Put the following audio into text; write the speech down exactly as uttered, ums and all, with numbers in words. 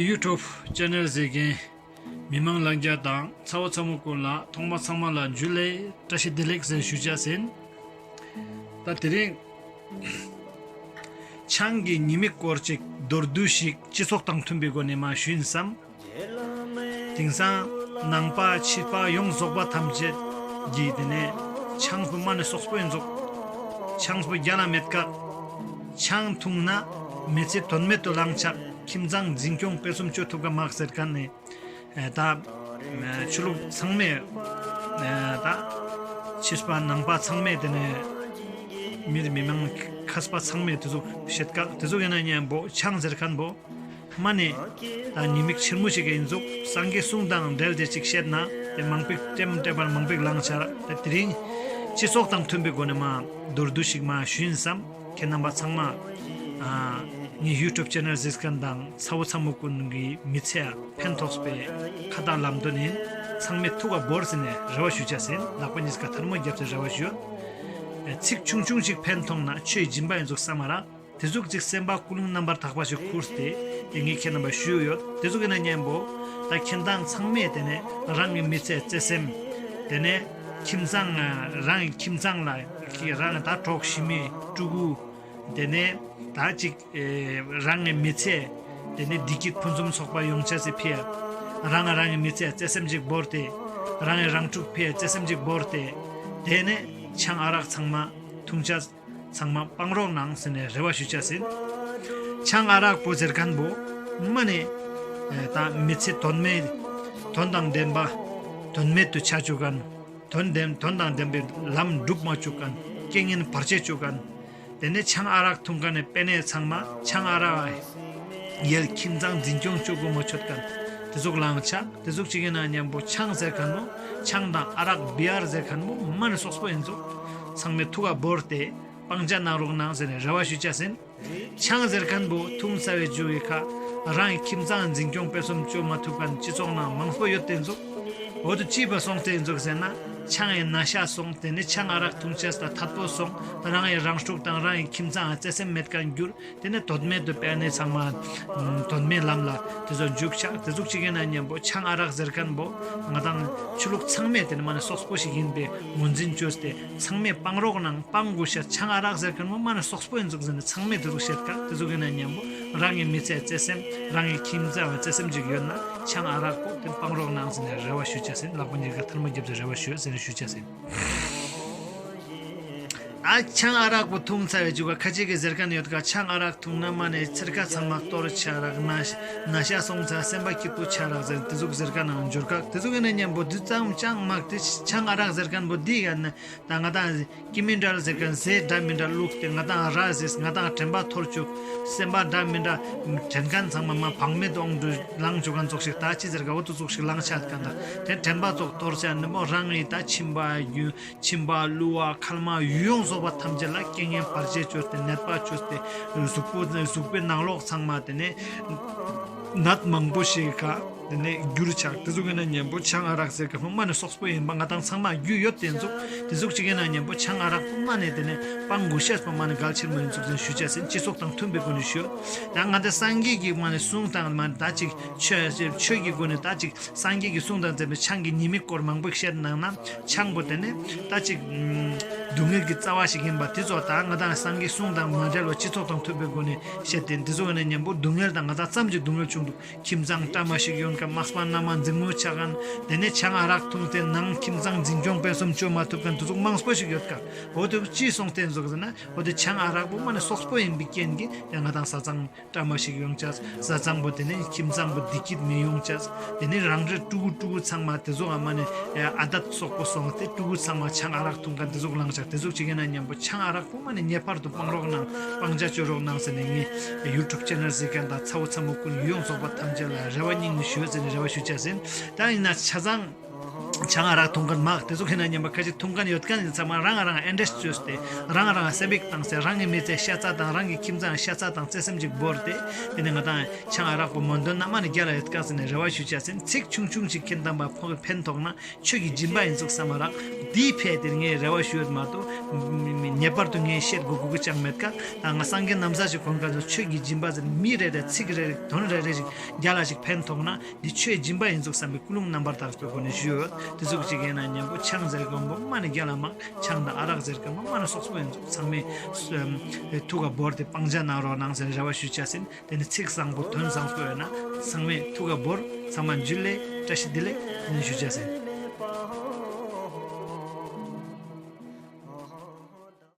ཡུ་ཊུབ་ཅེ་ནལ་གཟིགས་མཁན་མི་མང་ལྷན་རྒྱས་དང་ཚ་བོ་ཚ་མོ་ཀུན་ལ་ཐོག་མ་ཚང་མ་ལ་འཇུ་ལེ་བཀྲ་ཤིས་བདེ་ལེགས་ཟེར་ཞུ་བྱ་ཟིན། ད་དེ་རིང་ཆང་གི་ཉེས་དམིགས་སྐོར་ཅིག་མདོར་བསྡུས་ཤིག་སྤྱི་ཚོགས་དང་མཐུན་པའི་སྒོ་ནས་མར་ཞུ་ཡིན་བསམ། དེང་སང་ནང་པ་ཕྱི་པ་ཡོངས་རྫོགས་པ་ཐམས་ཅད་ཀྱིས་དེ་ནས་ཆང་སྤུ་མ་ནས་སོགས་པོ་ཡིན་ཟུག་ཆང་སྤུ་རྒྱ་ལ་མེད་ཀ་ཆང་འཐུང་ན་མི་ཚེ་དོན་མེད་དུ་ལངས་ཆགས། ཁྱིམ་ཚང་འཛིན་སྐྱོང་སྤེལ་གསུམ་བཅོས་ཐུབ་ཀ་མ་ཟེར་མཁན་ནི་ད་ཆོས་ལུགས་ཚང་མས་ད་ཕྱི་པ་ནང་པ་ཚང་མས་དེ་ནས་མི་མི་མང་མཁས་པ་ཚང་མས་དེ་ཚོ་བཤད་ཀ་དེ་ཚོ་ཡིན་ན་མཉམ་པོ་ཆང་ཟེར་མཁན་པོ། མ་ནི། ད་ཉེས་དམིགས་ཆེན་མོ་ཞིག་ཡིན་ཟུག་སངས་རྒྱས་གསུང་དང་འབྲེལ་ཏེ་ཅིག་བཤད་ན་དེ་མང་པོ་ལྟེམ་ལྟེ་བར་མང་པོ་ལངས་ཆར་དེ་དེ་རིང་སྤྱི་ཚོགས་དང་མཐུན་པའི་སྒོ་ནས་མ་མདོར་བསྡུས་ཤིག་མ་ཞུ་ཡིན་བསམ། ཁྱེད་རྣམ་པ་ཚང་མ་ངའི་ཡུ་ཊུབ་ཅེ་ནལ་གཟིགས་མཁན་དང་ཚ་བོ་ཚ་མོ་ཀུན་གྱི་མི་ཚེ་ཕན་ཐོགས་པའི་ཁ་ཏ་ལམ་སྟོན་ཡིན། ཚང་མས་ཐུགས་ཁ་བོར་ཟིན་ནས་རེ་བ་ཞུ་བྱ་ཟིན། ལག་པ་གཉིས་ཀ་ཐལ་མོ་བརྒྱབ་སྟེ་རེ་བ་ཞུ། ཚིག་ཆུང་ཆུང་ཞིག་ཕན་ཐོགས་ན་ཆོས་སྦྱིན་པ་ཡིན་ཟུག་བསམ་མ་རག་དེ་ཟུག་ཅིག་སེམས་པ་ཀུན་སློང་རྣམ་པར་དག་པ་ཞིག་ཁུར་ཏེ་དེ་ངས་ཁྱེད་རྣམ་པར་ཞུས་ཡོད། དེ་ཟུག་ཡིན་ན་མཉམ་པོ་ད་ཁྱེད་རང་ཚང་མས་དེ་ནས་རང་གི་མི་ཚེ་བརྩེ་སེམས་དེ་ནས་ཁྱིམ་ཚང་རང་གི་ཁྱིམ་ཚང་ལ་རང་ད་གྲོགས་ཤི་མི་ཕྲུ་གུ་དེ་ནས་ད་ཅིག་རང་གི་མི་ཚེ་དེ་ནས་བདེ་སྐྱིད་ཕུན་སུམ་ཚོགས་པ་ཡོང་ཆ་སི་ཕི་ཡ་རང་རང་གི་མི་ཚེ་བརྩེ་སེམས་ཅིག་བོར་ཏེ་རང་གི་རང་ཕྲུག་ཕི་ཡ་བརྩེ་སེམས་ཅིག་བོར་ཏེ་དེ་ནས་ཆང་ཨ་རག་ཚང་མ་འཐུང་ཆ། ཚང་མ་སྤང་རོགས་གནང་ཟེར་ནས་རེ་བ་ཞུ་བྱ་ཟིན། ཆང་ཨ་རག་པོ་ཟེར་མཁན་པོ་མ་ནི་ད་མི་ཚེ་དོན་མེད་དོན་དང་ལྡན་པ་དོན་མེད་དུ་ཆ་བཅུག་མཁན་དོན་ལྡན་དོན་དང་ལྡན་པའི་ལམ་སྒྲུབ་མ་བཅུག་མཁན་རྐྱེན་ངན་བར་ཆད་བཅུག་མཁན་དེ་ནས་ཆང་ཨ་རག་འཐུང་མཁན་ནི་དཔེ་ནས་ཚང་མ་ཆང་ཨ་རག་ཡལ་ཁྱིམ་ཚང་འཛིན་སྐྱོང་བཅོ་དགོས་མ་ཆོད་མཁན་དེ་ཟུག་ལངས་ཆགས་དེ་ཟུག་ཅིག་ཡིན་ན་མཉམ་པོ་ཆང་ཟེར་མཁན་པོ་ཆང་དང་ཨ་རག་བི་ཡར་ཟེར་མཁན་པོ་མ་ནི་སོགས་པོ་ཡིན་ཚུགས་ཚང་མས་ཐུགས་ཁ་བོར་ཏེ། སྤང་བྱ་གནང་རོགས་གནང་ཟེར་ནས་རེ་བ་ཞུ་བྱ་ཟིན། ཆང་ཟེར་མཁན་པོ་འཐུང་ཚར་བའི་མཇུག་གི་ཁ་རང་གི་ཁྱིམ་ཚང་འཛིན་སྐྱོང་སྤེལ་གསུམ་བཅོ་མ་ཐུབ་མཁན་སྤྱི་ཚོགས་ནང་མང་པོ་ཡོད་དེ་འཛུག་འོ་དུ་ཅི་བ་སོང་སྟེ་འཛུག་ཟེར་ན་ཆང་ཡི་ན་ཤ་སོང་དེ་ནས་ཆང་ཨ་རག་འཐུང་བྱས་ད་ཐད་པོ་སོང་རང་ཡི་རང་ཕྲུག་དང་རང་ཡི་ཁྱིམ་ཚང་བརྩེ་སེམས་མེད་མཁན་འགྱུར་དེ་ནས་དོན་མེད་དུ་དཔེ་ནས་ཚང་མ་དོན་མེད་ལམ་ལ་དེ་ཚོ་འཇུག་ཆགས་དེ་ཟུག་ཅིག་ཡིན་ན་མཉམ་པོ་ཆང་ཨ་རག་ཟེར་མཁན་པོ་ང་དང་ཆོས་ལུགས་ཚང་མས་དེ་ནས་མ་ནས་སོགས་པོ་ཞིག་ཡིན་པའི་ངོས་འཛིན་བཅོས་ཏེ། ཚང་མས་སྤང་རོགས་གནང་། སྤང་དགོས་ཤ་ཆང་ཨ་རག་ཟེར་མཁན་པོ་མ་ནས་སོགས་པོ་ཡིན་ཟུག་ཟེར་ནས་ཚང་མས་དེ་ཟུག་བཤད་ཀ་དེ་ཟུག་ཡིན་ན་མཉམ་པོ་རང་གི་མི་ཚེ་བརྩེ་སེམས་རང་གི་ཁྱིམ་ཚང་བརྩེ་སེམས་ཅིག་ཡོད་ན་ཆང་ཨ་རག་པོ་དེ་སྤང་རོགས་གནང་ཟེར་ནས་རེ་བ་ཞུ་བྱ་ཟིན། ལག་པ་གཉིས་ཀ་ཐལ་མོ་བརྒྱབ་ཟེར་རེ་བ་ཞུ་ཟེར་ནས་ཞུ་བྱ་ཟིན། ཨ་ཆང་ཨ་རག་པོ་འཐུང་ཚར་བའི་མཇུག་ག་ཁ་ཅིག་གིས་ཟེར་མཁན་ཡོད་ཀ་ཆང་ཨ་རག་འཐུང་ན་མ་ནས་ཚེར་ཁ་ཚང་མ་གཏོར་ཆ་རག་ན་ན་ཤ་སོང་ཚ་སེམས་པ་སྐྱིད་པོ་ཆ་རག་ཟེར་དེ་ཟུག་ཟེར་མཁན་ནང་འབྱོར་ཀ་དེ་ཟུག་ཡིན་ན་མཉམ་པོ་དུས་ཙམ་ཅང་མ་དེ་ཆང་ཨ་རག་ཟེར་མཁན་པོ་འདི་ཡ་ན། ད་ང་དང་ཀི་མི་འདྲ་ཟེར་མཁན་ཟས་འདྲ་མི་འདྲ་བླུགས་ཏེ་ང་དང་ར་ཟེར་ང་དང་དྲན་པ་འཐོར་བཅུག་སེམས་པ་འདྲ་མི་འདྲ་དྲན་མཁན་ཚང་མ་མ་བག་མེད་དབང་དུ་ལངས་བཅུག་མཁན་ཙོགས་ཤིག་ད་ཅི་ཟེར་ག་འོ་དུ་ཙོགས་ཤིག་ལངས་ཆགས་མཁན་ད་དེ་དྲན་པ་ཙོགས་འཐོར་ཆ་ནི་མོ་རང་ཡི་ད་མཆིན་པ་རྒྱུ་མཆིན་པ་བླུ་བ་མཁལ་མ་ཡུལ་ཡོངས་རྫོགས་པ་ཐམས་ཅད་ལ་རྐྱེན་ངན་བར་ཆད་བཅོས་ཏེ་ནད་པ་བཅོས་ཏེ་གཟུགས་པོ་གཟུགས་པོའི་ནང་ལོགས་ཚང་མ་དེ་ནས། ནད་མང་པོ་ཞིག་ག་དེ་ནས་འགྱུར་ཆགས་དེ་ཚོ་གི་ན་མཉམ་པོ་ཆང་ཨ་རག་ཟེར་ག་ཕོ་མ་ནས་སོགས་པོ་ཡིན་པ་ང་དང་ཚང་མ་རྒྱུས་ཡོད་དེ་ཚོ་དེ་ཚོ་གཅིག་གི་ན་མཉམ་པོ་ཆང་ཨ་རག་ཕོ་མ་ནས་དེ་ནས་སྤང་དགོས་ཤེས་པོ་མ་ནས་གལ་ཆེན་མོ་ཡིན་ཚུགས་ཟིན་ཞུ་བྱ་ཟིན་སྤྱི་ཚོགས་དང་མཐུན་པའི་སྒོ་ནས་ཞུ། ད་ང་དེ་སངས་རྒྱས་ཀྱི་མ་ནས་གསུང་དང་མ་ནས་ད་ཅིག་ཆོས་ཆོས་ཀྱི་སྒོ་ནས་ད་ཅིག་སངས་རྒྱས་ཀྱི་གསུང་དང་མཛད་པའི་ཆང་གི་ཉེས་དམིགས་སྐོར་མང་པོ་བཤད་གནང་ན་ཆང་པོ་དེ་ནས་ད་ཅིག་སྡུག་བསྔལ་གྱི་རྩ་བ་ཞིག་ཡིན་པ་དེ་ཚོ་ད་ང་དང་སངས་རྒྱས་གསུང་དང་མ་འབྲེལ་བ་སྤྱི་ཚོགས་དང་མཐུན་པའི་སྒོ་ནས་བཤད་དེ་འདི་ཚོ་ཡིན་ན་མཉམ་པོ་སྡུག་བསྔལ་དང་ང་དང་ཙམ་གྱི་སྡུག་བསྔལ་བྱུང་འདུག་ཁྱིམ་ཚང་བཀྲ་མ་ཞིག་ཡོང་མཁན་མག་པ་མནའ་མ་འཛིང་མོ་ཆགས་མཁན་དེ་ནས་ཆང་ཨ་རག་འཐུང་སྟེ་ནང་ཁྱིམ་ཚང་འཛིན་སྐྱོང་སྤེལ་གསུམ་བཅོས་མ་ཐུབ་མཁན་དེ་ཚོ་མང་པོ་ཞིག་ཡོད་ཀ་འོ་དེ་ཅི་སོང་སྟེ་འཛུགས་ཟེར་ན་འོ་དེ་ཆང་ཨ་རག་པོ་མ་ནས་སོགས་པོ་ཡིན་པའི་རྐྱེན་གྱིས་དེ་ང་དང་བཟའ་ཚང་བཀྲ་མ་ཞིག་ཡོང་ཆགས་བཟའ་ཚང་པོ་དེ་ནས་ཁྱིམ་ཚང་པོ་བདེ་སྐྱིད་མི་ཡོང་ཆགས་དེ་ནས་རང་རེ་ཕྲུ་གུ་ཕྲུ་གུ་ཚང་མ་དེ་ཚོ་ཨ་མ་ནས་ཨ་དད་སོགས་པོ་སོང་སྟེ་ཕྲུ་གུ་ཚང་མ་ཆང་ཨ་རག་འཐུང་མཁན་དེ་ཚོ་ལངས་ཆགས་དེ་ཚོ་ཅིག་ཡིན་ན་མཉམ་པོ་ཆང་ཨ་རག་པོ་མ་ནས་ངེས་པར་དུ་སྤང་རོགས་གནང་སྤང་བྱ་བཅོས་རོགས་གནང་ཟེར་ནས་ངས་ཡུ་ཊུབ་ཆེ་ནལ་གཟིགས་མཁན་དང་ཚ་བོ་ཚ་མོ་ཀུན་ཡོངས་རྫོགས་པ་ཐམས་ཅད་ལ་རེ་བ་སྙིང་ནས་ཞུ་ཟེར་ནས་རེ་བ་ཞུ་བྱ་ཟིན། ད་ཡིན་ན་ཆ་ཚང་ ཆང་ཨ་རག་འཐུང་མཁན་མང་དེ་ཚོ་ཁྱེད་རང་མཉམ་པ་ཁ་ཅིག་འཐུང་མཁན་ཡོད་མཁན་ཡིན་ཚང་མ་རང་རང་ཨེ་འདྲེས་བཅོས་ཏེ་རང་རང་སེམས་པ་བཏང་སྟེ་རང་གི་མི་ཚེ་ཤ་ཚ་དང་རང་གི་ཁྱིམ་ཚང་ཤ་ཚ་དང་བརྩེ་སེམས་ཅིག་བོར་ཏེ་དེ་ནས་ང་དང་ཆང་ཨ་རག་པོ་མ་འདོན་ན་མ་ནི་རྒྱ་ལ་ཡོད་མཁན་ཟེར་ནས་རེ་བ་ཞུ་བྱ་ཟིན། ཚིག་ཆུང་ཆུང་ཅིག་ཁྱེད་དམ་པ་ཕོག་ཕན་ཐོགས་ན་ཆོས་ཀྱི་སྦྱིན་པ་ཡིན་ཚུགས་བསམ་པ་རག་འདིའི་ཕན་དེར་ངས་རེ་བ་ཞུ་ཡོད་མ་གཏོགས་ངེས་པར་དུ་ངས་བཤད་དགོས་དགོས་ཀྱི་ཅང་མེད་ཀ་ད་ང་སངས་རྒྱས་རྣམ་གསལ་ཞིག་གོན་མཁན་ཚོ་ཆོས་ཀྱི་སྦྱིན་པ་ཟེར་མི་རེ་རེ་ཚིག་རེ་རེ་དོན་རེ་རེ་ཞིག་རྒྱ་ལ་ཞིག་ཕན་ཐོགས་ན། འདི་ཆོས་སྦྱིན་པ་ཡིན་ཚུགས་བསམ་པའི་ཀུན་སློང་རྣམ་པར་དག་པའི་སྒོ་ནས་ཞུས་ཡོད། དེ་ཚོ་གཅིག་ཡིན་ན་མཉམ་པོ་ཆང་ཟེར་མཁན་པོ་མ་ནི་རྒྱ་ལ་མང་། ཆང་དང་ཨ་རག་ཟེར་མཁན་པོ་མ་ནི་སོག་པོ་ཡིན་ཚུགས། ཚང་མས་ཐུགས་ཁ་བོར་ཏེ་སྤང་བྱ་གནང་རོགས་གནང་ཟེར་རེ་བ་ཞུ་བྱ་ཟིན། དེ་ནི་ཚིག་བཟང་པོ་དོན་བཟང་པོ་ཡོད་ན་ཚང་མས་ཐུགས་ཁ་བོར། ཚང་མ་འཇུ་ལེ། བཀྲ་ཤིས་བདེ་ལེགས་ཞུ་བྱ་ཟིན།